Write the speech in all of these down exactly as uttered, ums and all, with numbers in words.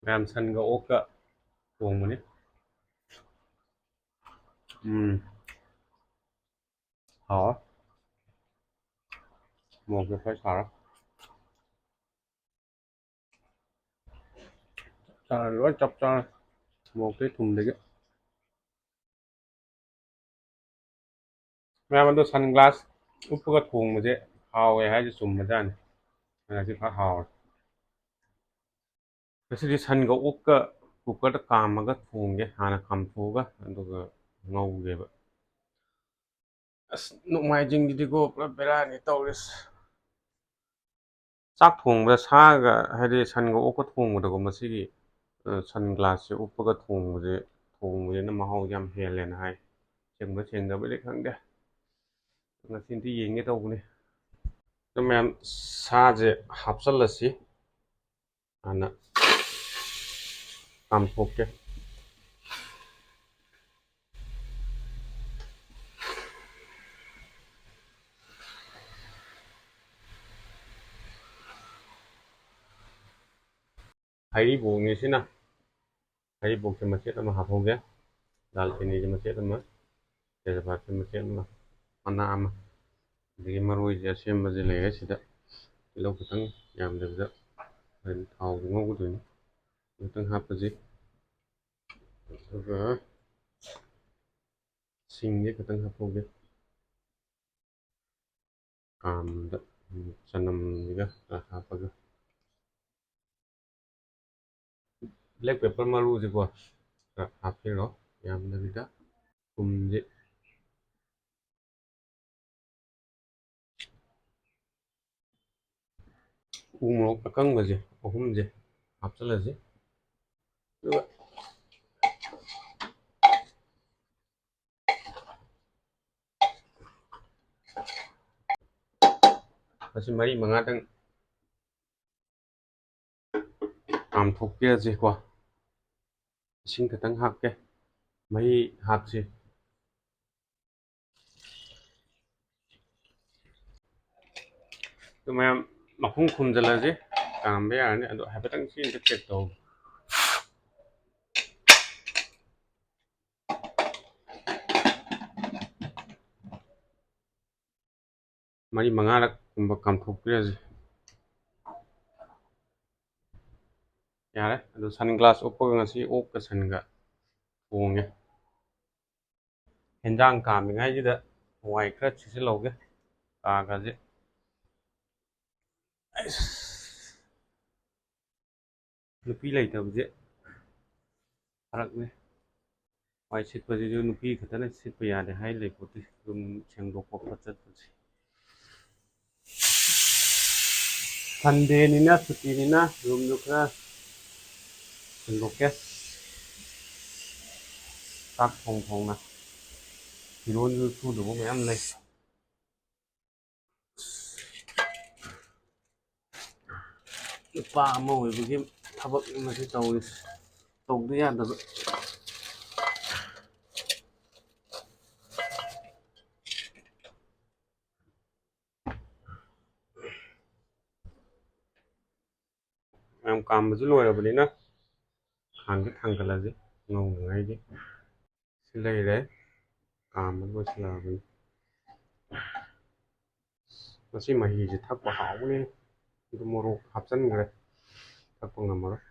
ꯃꯌꯥꯝ ꯁꯟꯒ ꯑꯣꯛꯀ ꯊꯣꯡꯕꯅꯤ꯫ ꯎꯝ꯫ ꯍꯥꯎ꯫ ꯃꯣꯔꯣꯛꯁꯦ ꯈꯔ ꯁꯥꯔ꯫ ꯆꯥꯔꯦ, ꯂꯣꯏ ꯆꯞ ꯆꯥꯔꯦ꯫ ꯃꯣꯔꯣꯛꯇꯩ ꯊꯨꯝꯗꯒꯤ꯫ ꯃꯌꯥꯝ ꯑꯗꯣ ꯁꯟ ꯒ꯭ꯂꯥꯁ ꯎꯞꯄꯒ ꯊꯣꯡꯕꯁꯦ ꯍꯥꯎꯋꯦ ꯍꯥꯏꯁꯦ ꯆꯨꯝꯕꯖꯥꯠꯅꯤ꯫ ꯉꯁꯤ ꯈꯔ ꯍꯥꯎꯔꯦ꯫ ꯉꯁꯤꯗꯤ ꯁꯟꯒ ꯑꯣꯛꯀ ꯀꯨꯀꯔꯗ ꯀꯥꯝꯃꯒ ꯊꯣꯡꯒꯦ꯫ ꯍꯥꯟꯅ ꯀꯥꯝꯊꯣꯛꯑꯒ ꯑꯗꯨꯒ ꯉꯧꯒꯦꯕ꯫ ꯑꯁ, ꯅꯣꯡꯃꯥꯏꯖꯤꯡꯒꯤꯗꯤꯀꯣ ꯄꯨꯔꯥ ꯕꯦꯔꯥꯅꯤ ꯇꯧꯔꯤꯁꯦ꯫ ꯆꯥꯛ ꯊꯣꯡꯕꯗ ꯁꯥꯒ, ꯍꯥꯏꯗꯤ ꯁꯟꯒ ꯑꯣꯛꯀ ꯊꯣꯡꯕꯗꯀꯣ, ꯃꯁꯤꯒꯤ, ꯑ, ꯁꯟ ꯒ꯭ꯂꯥꯁꯁꯦ ꯎꯞꯄꯒ ꯊꯣꯡꯕꯁꯦ, ꯊꯣꯡꯕꯁꯤꯅ ꯃꯍꯥꯎ ꯌꯥꯝ ꯍꯦꯜꯂꯦꯅ ꯍꯥꯏ꯫ ꯁꯦꯡꯕ꯭ꯔꯥ ꯁꯦꯡꯗꯕ꯭ꯔꯗꯤ ꯈꯪꯗꯦ꯫ ꯉꯁꯤꯗꯤ ꯌꯦꯡꯒꯦ ꯇꯧꯕꯅꯤ꯫ ꯑꯗꯨ ꯃꯌꯥꯝ, ꯁꯥꯁꯦ ꯍꯥꯞꯆꯜꯂꯁꯤ꯫ ꯍꯥꯟꯅ ꯀꯥꯝꯊꯣꯛꯀꯦ꯫ ꯍꯩꯔꯤꯕꯣꯛꯅꯤ ꯁꯤꯅ꯫ ꯍꯩꯔꯤꯕꯣꯛꯁꯦ ꯃꯆꯦꯠ ꯑꯃ ꯍꯥꯞꯍꯧꯒꯦ꯫ ꯗꯥꯜꯆꯤꯅꯤꯁꯦ ꯃꯆꯦꯠ ꯑꯃ, ꯇꯦꯖꯄꯥꯠꯁꯦ ꯃꯆꯦꯠ ꯑꯃ, ꯃꯅꯥ ꯑꯃ, ꯑꯗꯒꯤ ꯃꯔꯣꯏꯁꯦ ꯑꯁꯦꯝꯕꯁꯦ ꯂꯩꯔꯦ ꯁꯤꯗ꯫ ꯇꯤꯜꯍꯧ ꯈꯤꯇꯪ ꯌꯥꯝꯗꯕꯤꯗ ꯍꯣꯔꯦꯟ ꯊꯥꯎꯗ ꯉꯧꯒꯗꯣꯏꯅꯤ꯫ ꯈꯤꯇꯪ ꯍꯥꯞꯄꯁꯤ꯫ ꯑꯗꯨꯒ ꯁꯤꯡꯁꯦ ꯈꯤꯇꯪ ꯍꯥꯞꯍꯧꯒꯦ꯫ ꯀꯥꯝꯗ ꯆꯅꯝꯁꯤꯒ ꯈꯔ ꯍꯥꯞꯄꯒ, ꯕ꯭ꯂꯦꯛ ꯄꯦꯄꯔ ꯃꯔꯨꯁꯤꯀꯣ ꯈꯔ ꯍꯥꯞꯄꯤꯔꯣ, ꯌꯥꯝꯗꯕꯤꯗ꯫ ꯊꯨꯝꯁꯦ, ꯎ ꯃꯣꯔꯣꯛ ꯑꯀꯪꯕꯁꯦ ꯑꯍꯨꯝꯁꯦ ꯍꯥꯞꯆꯤꯜꯂꯁꯤ꯫ ꯑꯗꯨꯒ ꯃꯁꯤ ꯃꯔꯤ ꯃꯉꯥꯗꯪ ꯀꯥꯝꯊꯣꯛꯄꯤꯔꯁꯤꯀꯣ꯫ ꯏꯁꯤꯡ ꯈꯤꯇꯪ ꯍꯥꯞꯀꯦ, ꯃꯍꯤ ꯍꯥꯞꯁꯤ꯫ ꯑꯗꯨ ꯃꯌꯥꯝ ꯃꯈꯨꯝ ꯈꯨꯝꯖꯤꯜꯂꯁꯤ, ꯀꯥꯝꯕ ꯌꯥꯔꯅꯤ꯫ ꯑꯗꯣ ꯍꯥꯏꯐꯦꯠꯇꯪ ꯁꯤ ꯑꯝꯇ ꯆꯦꯛ ꯇꯧ꯫ ꯃꯔꯤ ꯃꯉꯥꯔꯛ ꯀꯨꯝꯕ ꯀꯥꯝꯊꯣꯛꯄꯤꯔꯁꯤ꯫ ꯌꯥꯔꯦ꯫ ꯑꯗꯨ ꯁꯟ ꯒ꯭ꯂꯥꯁ ꯎꯞꯄꯒ ꯉꯁꯤ ꯑꯣꯛꯀ ꯁꯟꯒ ꯊꯣꯡꯉꯦ꯫ ꯍꯦꯟꯖꯥꯡ ꯀꯥꯝꯃꯤꯉꯩꯁꯤꯗ ꯍꯋꯥꯏ ꯈꯔ ꯁꯤꯠꯆꯤꯜꯍꯧꯒꯦ꯫ ꯀꯥꯒꯁꯦ꯫ ꯑꯩꯁ꯫ ꯅꯨꯄꯤ ꯂꯩꯇꯕꯁꯦ ꯐꯔꯛꯅꯦ꯫ ꯋꯥꯏ ꯁꯤꯠꯄꯁꯤꯁꯨ ꯅꯨꯄꯤ ꯈꯛꯇꯅ ꯁꯤꯠꯄ ꯌꯥꯗꯦ ꯍꯥꯏ ꯂꯩꯄꯣꯠꯇꯦ꯫ ꯌꯨꯝ ꯁꯦꯡꯗꯣꯛꯄ ꯈꯣꯠꯆꯠꯄꯁꯦ꯫ ꯁꯟꯗꯦꯅꯤꯅ, ꯁꯨꯇꯤꯅꯤꯅ ꯔꯨꯝꯗꯨ ꯈꯔ ꯁꯦꯡꯗꯣꯛꯀꯦ꯫ ꯆꯥꯛ ꯊꯣꯡ ꯊꯣꯡꯅ ꯐꯤꯔꯣꯟꯁꯨ ꯁꯨꯗꯧꯕ ꯃꯌꯥꯝ ꯂꯩ꯫ ꯅꯨꯄꯥ ꯑꯃ ꯑꯣꯏꯕꯒꯤ ꯊꯕꯛ ꯑꯃꯁꯨ ꯇꯧꯔꯤꯁꯦ, ꯇꯧꯗ ꯌꯥꯗꯕ꯫ ꯌꯥꯝ ꯀꯥꯝꯕꯁꯨ ꯂꯣꯏꯔꯕꯅꯤꯅ ꯈꯥꯡꯁꯦ ꯊꯥꯡꯒꯠꯂꯁꯤ ꯉꯧꯅꯉꯥꯏꯒꯤ꯫ ꯁꯤ ꯂꯩꯔꯦ, ꯀꯥꯝꯕ ꯂꯣꯏꯁꯤꯜꯂꯛꯑꯕꯅꯤ꯫ ꯃꯁꯤ ꯃꯍꯤꯁꯦ ꯊꯛꯄ ꯍꯥꯎꯕꯅꯤ, ꯑꯗꯨ ꯃꯣꯔꯣꯛ ꯍꯥꯞꯆꯤꯟꯈ꯭ꯔꯦ, ꯊꯛꯄ ꯉꯝꯃꯔꯣꯏ꯫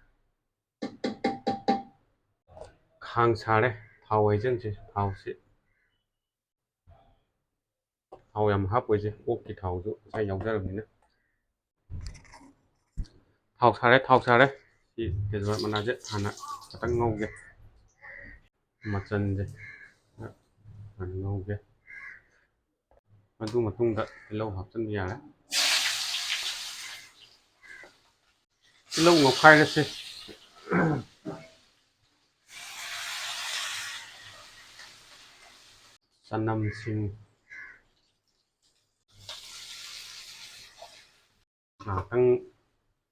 ꯈꯥꯡ ꯁꯥꯔꯦ, ꯊꯥꯎ ꯍꯩꯖꯤꯟꯁꯤ꯫ ꯊꯥꯎꯁꯤ, ꯊꯥꯎ ꯌꯥꯝ ꯍꯥꯞꯄꯣꯏꯁꯦ, ꯑꯣꯛꯀꯤ ꯊꯥꯎꯁꯨ ꯉꯁꯥꯏ ꯌꯥꯎꯖꯔꯕꯅꯤꯅ꯫ ꯊꯥꯎ ꯁꯥꯔꯦ, ꯊꯥꯎ ꯁꯥꯔꯦ꯫ ꯁꯤ ꯇꯦꯖꯄꯥꯠ ꯃꯅꯥꯁꯦ ꯍꯥꯟꯅ ꯈꯤꯇꯪ ꯉꯧꯒꯦ꯫ ꯃꯆꯜꯁꯦ ꯍꯥꯟꯅ ꯉꯧꯒꯦ꯫ ꯑꯗꯨ ꯃꯇꯨꯡꯗ ꯇꯤꯜꯍꯧ ꯍꯥꯞꯆꯤꯟꯕ ꯌꯥꯔꯦ꯫ ꯇꯤꯜꯍꯧ ꯉꯧꯈꯥꯏꯔꯁꯦ꯫ ꯆꯅꯝꯁꯤꯡ ꯉꯥꯏꯍꯥꯛꯇꯪ,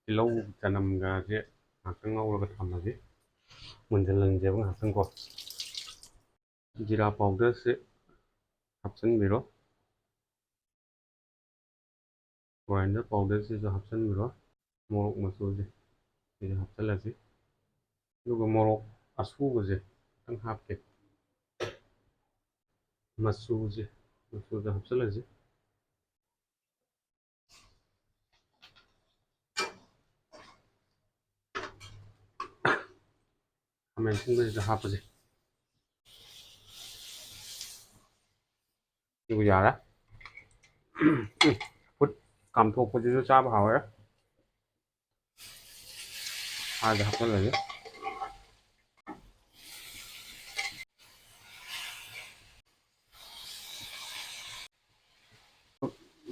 ꯇꯤꯜꯍꯧ ꯆꯅꯝꯒꯁꯦ ꯉꯥꯏꯍꯥꯛꯇꯪ ꯉꯧꯔꯒ ꯊꯝꯃꯁꯤ꯫ ꯃꯨꯟꯖꯜꯍꯟꯁꯦꯕ ꯉꯥꯏꯍꯥꯛꯇꯪ ꯀꯣ꯫ ꯖꯤꯔꯥ ꯄꯥꯎꯗꯔꯁꯦ ꯍꯥꯞꯆꯤꯟꯕꯤꯔꯣ꯫ ꯀꯣꯔꯤꯌꯥꯟꯗꯔ ꯄꯥꯎꯗꯔꯁꯤꯁꯨ ꯍꯥꯞꯆꯤꯟꯕꯤꯔꯣ꯫ ꯃꯣꯔꯣꯛ ꯃꯆꯨꯁꯦ ꯁꯤꯁꯨ ꯍꯥꯞꯆꯤꯜꯂꯁꯤ꯫ ꯑꯗꯨꯒ ꯃꯣꯔꯣꯛ ꯑꯁꯨꯕꯁꯦ ꯈꯤꯇꯪ ꯍꯥꯞꯀꯦ꯫ ꯃꯆꯨꯁꯦ, ꯃꯆꯨꯗ ꯍꯥꯞꯆꯤꯜꯂꯁꯤ꯫ ꯈꯥꯃꯦꯟ ꯑꯁꯤꯟꯕꯁꯤꯗ ꯍꯥꯞꯄꯁꯦ꯫ ꯁꯤꯕꯨ ꯌꯥꯔꯦ꯫ ꯐꯨꯠ ꯀꯥꯝꯊꯣꯛꯄꯁꯤꯁꯨ ꯆꯥꯕ ꯍꯥꯎꯋꯦ꯫ ꯁꯥꯁꯦ ꯍꯥꯞꯆꯜꯂꯒꯦ꯫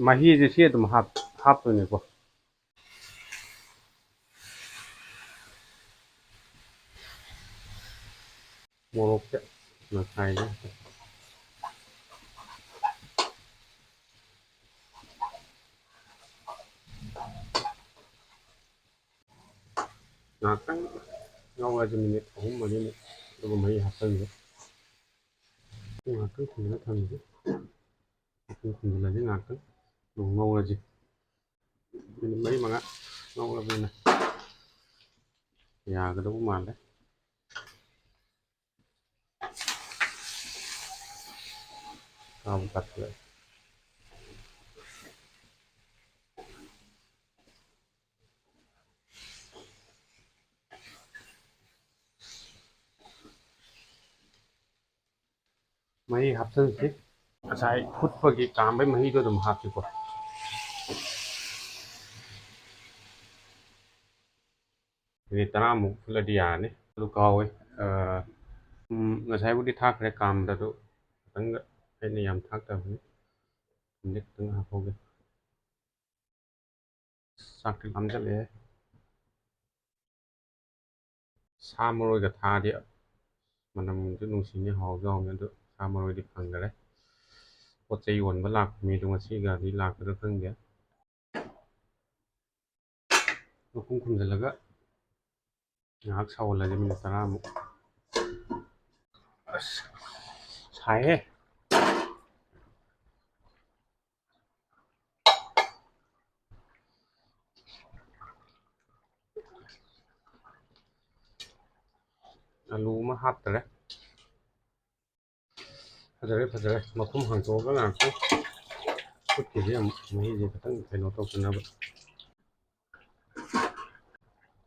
ꯃꯍꯤꯁꯦ ꯁꯤ ꯑꯗꯨꯝ ꯍꯥꯞ-, ꯍꯥꯞꯇꯣꯏꯅꯦꯀꯣ꯫ ꯃꯣꯔꯣꯛꯁꯦ ꯉꯁꯥꯏꯒꯤ ꯉꯥꯏꯍꯥꯛꯇꯪ ꯉꯧꯔꯁꯦ, ꯃꯤꯅꯤꯠ ꯑꯍꯨꯝ ꯃꯔꯤꯃꯨꯛ, ꯑꯗꯨꯒ ꯃꯍꯤ ꯍꯥꯞꯆꯤꯟꯁꯦ꯫ ꯉꯥꯏꯍꯥꯛꯇꯪ ꯊꯝꯃꯒ ꯊꯝꯁꯦ꯫ ꯉꯥꯏꯍꯥꯛꯇꯪ ꯊꯝꯖꯤꯜꯂꯁꯤ, ꯉꯥꯏꯍꯥꯛꯇꯪ ꯑꯗꯨꯝ ꯉꯧꯔꯁꯤ꯫ ꯃꯤꯅꯤꯠ ꯃꯔꯤ ꯃꯉꯥ ꯉꯧꯔꯕꯅꯤꯅ ꯌꯥꯒꯗꯧꯕ ꯃꯥꯜꯂꯦ꯫ ꯆꯥꯕ ꯀꯥꯊꯠꯂꯛꯑꯦ꯫ ꯃꯍꯤ ꯍꯥꯞꯆꯤꯟꯁꯤ꯫ ꯉꯁꯥꯏ ꯐꯨꯠꯄꯒꯤ ꯀꯥꯝꯕꯩ ꯃꯍꯤꯗꯣ ꯑꯗꯨꯝ ꯍꯥꯞꯁꯤꯀꯣ꯫ ꯃꯤꯅꯤꯠ ꯇꯔꯥꯃꯨꯛ ꯐꯨꯠꯂꯗꯤ ꯌꯥꯔꯅꯤ꯫ ꯑꯗꯨ ꯀꯥꯎꯋꯦ꯫ ꯑ, ꯎꯝ, ꯉꯁꯥꯏꯕꯨꯗꯤ ꯊꯥꯛꯈ꯭ꯔꯦ ꯀꯥꯝꯕꯗ, ꯑꯗꯨ ꯈꯤꯇꯪꯒ ꯑꯩꯅ ꯌꯥꯝ ꯊꯥꯛꯇꯕꯅꯤ꯫ ꯊꯨꯝꯗꯤ ꯈꯤꯇꯪ ꯍꯥꯞꯍꯧꯒꯦ꯫ ꯆꯥꯛꯇꯤ ꯂꯥꯝꯖꯜꯂꯛꯑꯦ꯫ ꯁꯥ ꯃꯔꯣꯏꯒ ꯊꯥꯛꯑꯗꯤ ꯃꯅꯝꯁꯨ ꯅꯨꯡꯁꯤꯅꯤ, ꯍꯥꯎꯁꯨ ꯍꯥꯎꯅꯤ꯫ ꯑꯗꯨ ꯁꯥ ꯃꯔꯣꯏꯗꯤ ꯐꯪꯗꯔꯦ꯫ ꯄꯣꯠ ꯆꯩ ꯌꯣꯟꯕ ꯂꯥꯛꯄ ꯃꯤꯗꯣ ꯉꯁꯤꯒꯗꯤ ꯂꯥꯛꯀꯗ꯭ꯔꯥ ꯈꯪꯗꯦ꯫ ꯃꯈꯨꯝ ꯈꯨꯝꯖꯤꯜꯂꯒ ꯉꯥꯏꯍꯥꯛ ꯁꯧꯍꯜꯂꯁꯤ, ꯃꯤꯅꯤꯠ ꯇꯔꯥꯃꯨꯛ꯫ ꯑꯁ, ꯁꯥꯏꯍꯦ꯫ ꯑꯂꯨ ꯑꯃ ꯍꯥꯞꯇꯔꯦ꯫ ꯐꯖꯔꯦ, ꯐꯖꯔꯦ꯫ ꯃꯈꯨꯝ ꯍꯥꯡꯇꯣꯛꯑꯒ ꯉꯥꯏꯍꯥꯛꯇꯪ ꯐꯨꯠꯈꯤꯁꯤ ꯑꯃꯨꯛ, ꯃꯍꯤꯁꯦ ꯈꯤꯇꯪ ꯀꯩꯅꯣ ꯇꯧꯁꯤꯟꯅꯕ꯫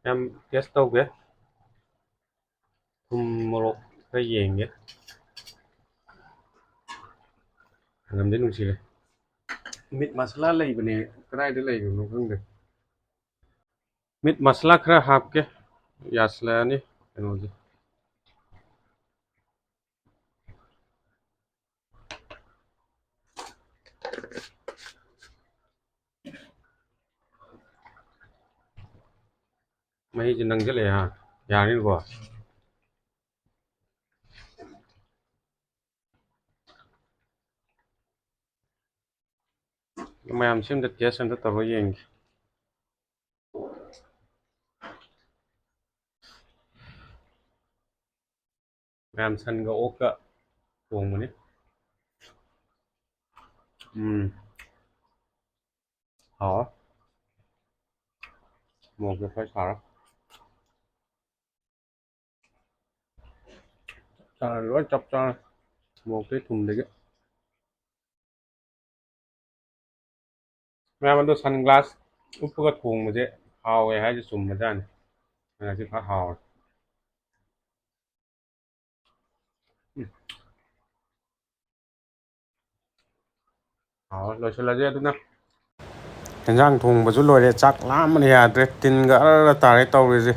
ꯌꯥꯝ taste ꯇꯧꯒꯦ꯫ ꯃꯣꯔꯣꯛ ꯈꯔ ꯌꯦꯡꯒꯦ꯫ ꯃꯅꯝꯗꯤ ꯅꯨꯡꯁꯤꯔꯦ꯫ ꯃꯤꯠ ꯃꯁꯥꯂꯥ ꯂꯩꯕꯅꯦ, ꯀꯗꯥꯏꯗ ꯂꯩꯕꯅꯣ ꯈꯪꯗꯦ꯫ ꯃꯤꯠ ꯃꯁꯥꯂꯥ ꯈꯔ ꯍꯥꯞꯀꯦ꯫ ꯌꯥꯁꯤꯜꯂꯛꯑꯅꯤ ꯀꯩꯅꯣꯁꯦ꯫ ꯃꯍꯤꯁꯦ ꯅꯪꯁꯤꯜꯂꯛꯑꯦ ꯍꯥ꯫ ꯌꯥꯔꯅꯤꯀꯣ꯫ ꯃꯌꯥꯝꯁꯤ ꯑꯝꯇ ꯇꯦꯁ ꯑꯝꯇ ꯇꯧꯔ ꯌꯦꯡꯒꯦ꯫ ꯃꯌꯥꯝ ꯁꯟꯒ ꯑꯣꯛꯀ ꯊꯣꯡꯕꯅꯤ꯫ ꯎꯝ꯫ ꯍꯥꯎꯋꯦ꯫ ꯃꯣꯔꯣꯛꯁꯨ ꯈꯔ ꯁꯥꯔꯦ꯫ ꯆꯞ ꯆꯥꯔꯦ, ꯂꯣꯏ ꯆꯞ ꯆꯥꯔꯦ꯫ ꯃꯣꯔꯣꯛꯇꯩ ꯊꯨꯝꯗꯒꯤ꯫ ꯃꯌꯥꯝ ꯑꯗꯣ ꯁꯟ ꯒ꯭ꯂꯥꯁ ꯎꯞꯄꯒ ꯊꯣꯡꯕꯁꯦ ꯍꯥꯎꯋꯦ ꯍꯥꯏꯁꯦ ꯆꯨꯝꯕꯖꯥꯠꯅꯤ꯫ ꯉꯁꯤ ꯐꯖ ꯍꯥꯎꯔꯦ꯫ ꯎꯝ꯫ ꯍꯥꯎꯔꯦ, ꯂꯣꯏꯁꯤꯜꯂꯁꯦ ꯑꯗꯨꯅ꯫ ꯏꯟꯖꯥꯡ ꯊꯣꯡꯕꯁꯨ ꯂꯣꯏꯔꯦ, ꯆꯥꯛ ꯂꯥꯝꯕꯅ ꯌꯥꯗ꯭ꯔꯦ, ꯇꯤꯟꯒ ꯑꯔ ꯇꯥꯔꯦ ꯇꯧꯔꯤꯁꯦ꯫